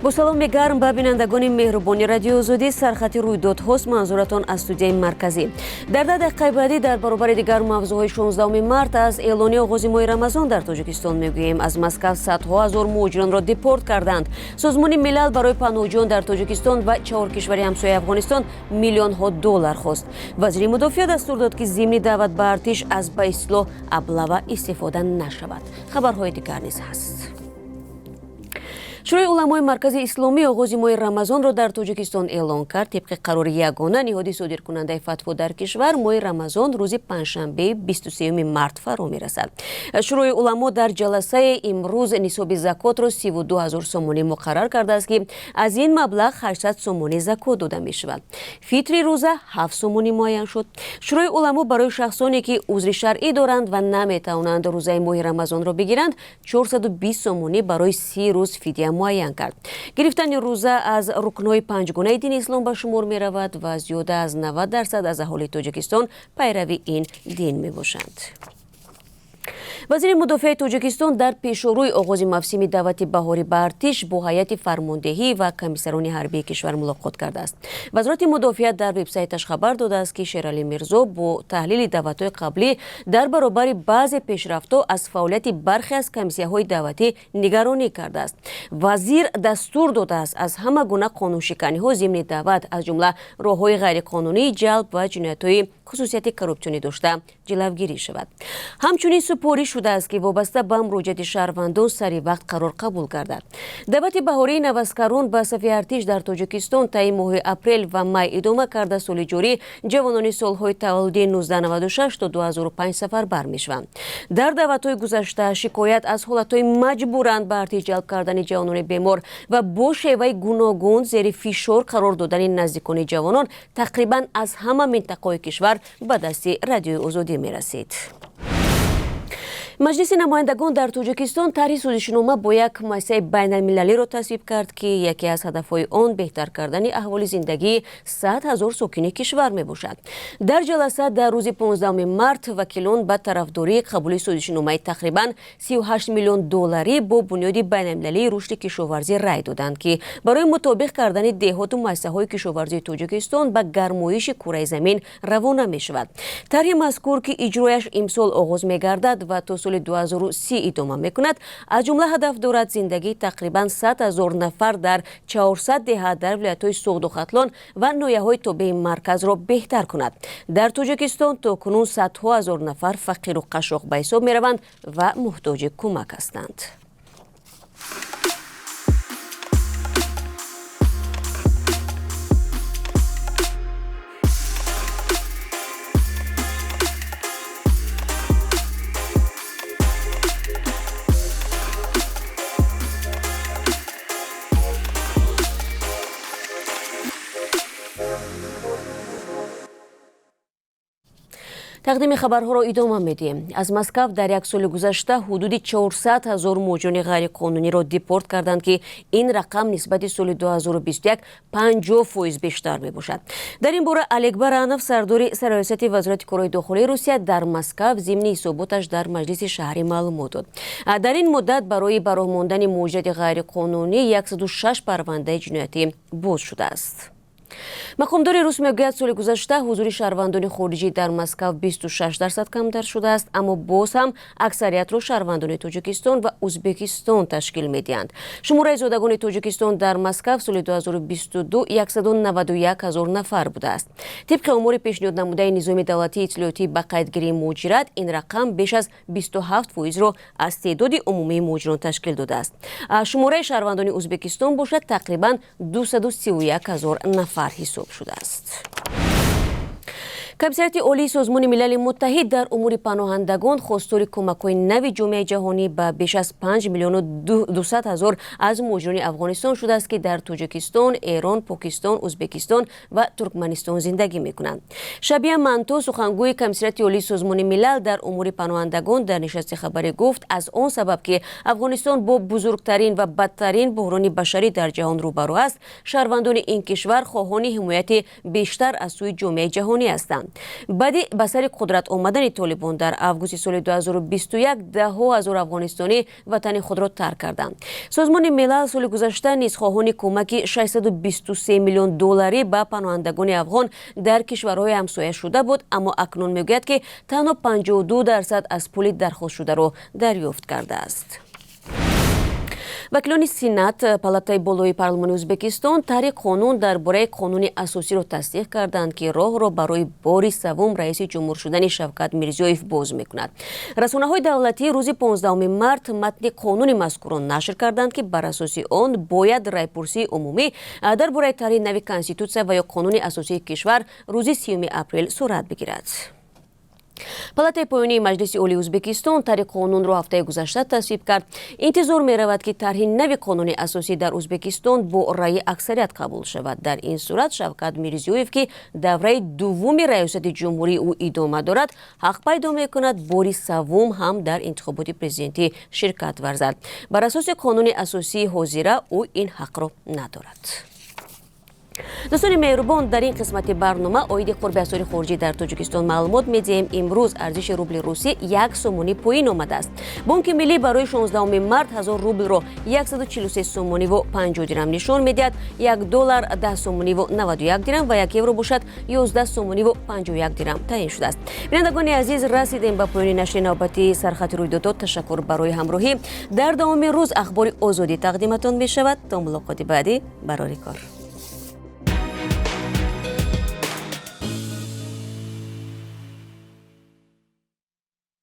Бо саломи гарм ба бинандагони меҳрубони Радиои Озодӣ, сархати рӯйдодҳост манзуратон аз студияи марказӣ. Дар 10 дақиқаи баъдӣ дар баробари дигар мавзӯъҳои 16 март аз эълони оғози моҳи Рамазон дар Тоҷикистон мегӯем. Аз Москав садҳо ҳазор муҳоҷиронро депорт карданд. Созмони Милал барои паноҳҷӯён дар Тоҷикистон ва чаҳор кишвари ҳамсояи Афғонистон миллионҳо доллар хост. Вазири мудофиа дастур дод, ки зимни даъват ба артиш аз ба истилоҳ облава истифода нашавад. Хабарҳои дигар низ ҳаст. Шӯрои уламои Маркази Исломӣ оғози моҳи Рамазонро дар Тоҷикистон эълон кард. Тибқи қарори ягона ниҳоди содиркунандаи фатво дар кишвар, моҳи Рамазон рӯзи панҷшанбеи 23 март фаро мерасад. Шӯрои уламо дар ҷаласаи имрӯз нисоби закотро 32 ҳазор сомонӣ муқаррар кардааст, ки аз ин маблағ 800 сомонӣ закот дода мешавад. Фитри рӯза 7 сомонӣ муайян шуд. Шӯрои уламо барои шахсоне, ки узри шаръӣ доранд ва наметавонанд рӯзаи моҳи Рамазонро бигиранд, 420 сомонӣ барои 30 рӯз фидия муайян кард. Гирифтани рӯза аз рукнҳои панҷгунаи дини ислом ба шумор меравад ва зиёда аз 90% аз аҳолии Тоҷикистон пайрави ин дин мебошанд. Вазири мудофиаи Тоҷикистон дар пешорӯи оғози мавсими даъвати баҳорӣ ба артиш бо ҳайати фармондеҳӣ ва комиссарони ҳарбии кишвар мулоқот кардааст. Вазорати мудофиа дар вебсайташ хабар додааст, ки Шералӣ Мирзо бо таҳлили даъватҳои қаблӣ дар баробари баъзе пешрафтҳо аз фаъолияти бархе аз комиссияҳои даъватӣ нигаронӣ кардааст. Вазир дастур додааст, аз ҳама гуна қонуншиканиҳо зимни даъват, аз ҷумла роҳҳои ғайриқонунии ҷалб ва ҷиноятҳои хусусияти коррупсионӣ дошта, ҷилавгирӣ шавад. Ҳамчунин супориш шудааст, ки вобаста ба муроҷиати шаҳрвандон сари вақт қарор қабул гардад. Даъвати баҳории наваскарон ба сафи артиш дар Тоҷикистон таи моҳи апрел ва май идома карда, соли ҷорӣ ҷавонони солҳои таваллуди 1996 то 2005 сафарбар мешаванд. Дар даъватҳои гузашта шикоят аз ҳолатҳои маҷбуран ба артиш ҷалб кардани ҷавонони бемор ва бо шеваи гуногун зери фишор қарор додани наздикони ҷавонон тақрибан аз ҳама минтақаҳои кишвар ба дасти Радиои Озодӣ мерасид. Маҷлиси намояндагон дар Тоҷикистон тарҳи созишнома бо як муассисаи байналмилалиро тасвиб кард, ки яке аз ҳадафҳои он беҳтар кардани аҳволи зиндагии 100 000 сокини кишвар мебошад. Дар ҷаласа дар рӯзи 15 март вакилон ба тарафдории қабули созишномаи тақрибан 38 миллион долларӣ бо Бунёди байналмилалии рушди кишоварзӣ рай доданд, ки барои мутобиқ кардани деҳоту муассисаҳои кишоварзии Тоҷикистон ба гармоиши кураи замин равона мешавад. Тарҳи мазкур, ки иҷрояш имсол оғоз мегардад ва то соли 2030 идома мекунад, аз ҷумла ҳадаф дорад зиндагии тақрибан 100 ҳазор нафар дар 400 деҳа дар вилоятҳои Суғду Хатлон ва ноҳияҳои тобеи марказро беҳтар кунад. Дар Тоҷикистон то кунун садҳо ҳазор нафар фақиру қашшоқ ба ҳисоб мераванд ва муҳтоҷи кӯмак ҳастанд. Тақдими хабарҳоро идома медиҳем. Аз Москав дар як соли гузашта ҳудуди 400 ҳазор муҳоҷирони ғайриқонуниро депорт карданд, ки ин рақам нисбати соли 2021 50% бештар мебошад. Дар ин бора Олег Баранов, сардори сарраёсати Вазорати корҳои дохилии Русия, дар Москав зимни ҳисоботаш дар маҷлиси шаҳрӣ маълумот дод. Дар ин муддат барои ба роҳ мондани муҳоҷирати ғайриқонунӣ 106 парвандаи ҷиноятӣ боз шудааст. Мақомдори рус мегӯяд, соли гузашта ҳузури шаҳрвандони хориҷӣ дар Москав 26% камтар шудааст, аммо боз ҳам аксариятро шаҳрвандони Тоҷикистон ва Ӯзбекистон ташкил медиҳанд. Шумораи зодагони Тоҷикистон дар Москав соли 2022 191 ҳазор нафар будааст. Тибқи омори пешниҳод намудаи низоми давлатии иттилоотии ба қайдгирии муҳоҷират, ин рақам беш аз 27 фоизро аз теъдоди умумии муҳоҷирон ташкил додааст. Шумораи шаҳрвандони Ӯзбекистон бошад, тақрибан 231 ҳазор нафар ҳисоб шудааст. Комиссариати Олии Созмони Милали Муттаҳид дар умури паноҳандагон хостори кӯмакҳои нави ҷомеаи ҷаҳонӣ ба беш аз 5 миллиону 200 ҳазор аз муҳоҷирони Афғонистон шудааст, ки дар Тоҷикистон, Эрон, Покистон, Ӯзбекистон ва Туркманистон зиндагӣ мекунанд. Шабия Манто, сухангӯи Комиссариати Олии Созмони Милал дар умури паноҳандагон, дар нишасти хабарӣ гуфт, аз он сабаб ки Афғонистон бо бузургтарин ва бадтарин буҳрони башарӣ дар ҷаҳон рӯбарӯ аст, шаҳрвандони ин кишвар хоҳони ҳимояти бештар аз сӯи ҷомеаи ҷаҳонӣ ҳастанд. Баъди ба сари қудрат омадани Толибон дар августи соли 2021, даҳҳо ҳазор афғонистонӣ ватани худро тарк карданд. Созмони Милал соли гузашта низ хоҳони кӯмаки 623 миллион долларӣ ба паноҳандагони афғон дар кишварҳои ҳамсоя шуда буд, аммо акнун мегӯяд, ки танҳо 52% аз пули дархостшударо дарёфт кардааст. Вакилони Сенат, палатаи болои парлумони Ӯзбекистон, тарҳи қонун дар бораи қонуни асосиро тасдиқ карданд, ки роҳро барои бори севум раиси ҷумҳур шудани Шавкат Мирзиёев боз мекунад. Расонаҳои давлатӣ рӯзи 15 март матни қонуни мазкурро нашр карданд, ки бар асоси он бояд райпурсии умумӣ дар бораи тарҳи нави конститутсия ва ё қонуни асосии кишвар рӯзи 30 апрел сурат бигирад. Палатаи поёнии Маҷлиси Олии Ӯзбекистон тарҳи қонунро ҳафтаи гузашта тасвиб кард. Интизор меравад, ки тарҳи нави қонуни асосӣ дар Ӯзбекистон бо раъи аксарият қабул шавад. Дар ин сурат Шавкат Мирзиёев, ки давраи дуввуми раёсати ҷумҳурии ӯ идома дорад, ҳақ пайдо мекунад бори саввум ҳам дар интихоботи президентӣ ширкат варзад. Бар асоси қонуни асосии ҳозира, ӯ ин ҳақро надорад. Дӯстони меҳрубон, дар ин қисмати барнома оиди қурби асъори хориҷӣ дар Тоҷикистон маълумот медиҳем. Имрӯз арзиши рубли русӣ 1 сомонӣ поин омадааст. Бонки Миллӣ барои 16 март 1000 рублро 143 сомониву 50 дирам нишон медиҳад, 1 доллар 10 сомониву 91 дирам ва 1 евро бошад 11 сомониву 51 дирам таъин шудааст. Бинандагони азиз, расидем ба поёни нашри навбатии Сархати рӯйдодҳо. Ташаккур барои ҳамроҳӣ. Дар давоми рӯз Ахбори Озодӣ тақдиматон мешавад. То мулоқоти баъдӣ, барори кор.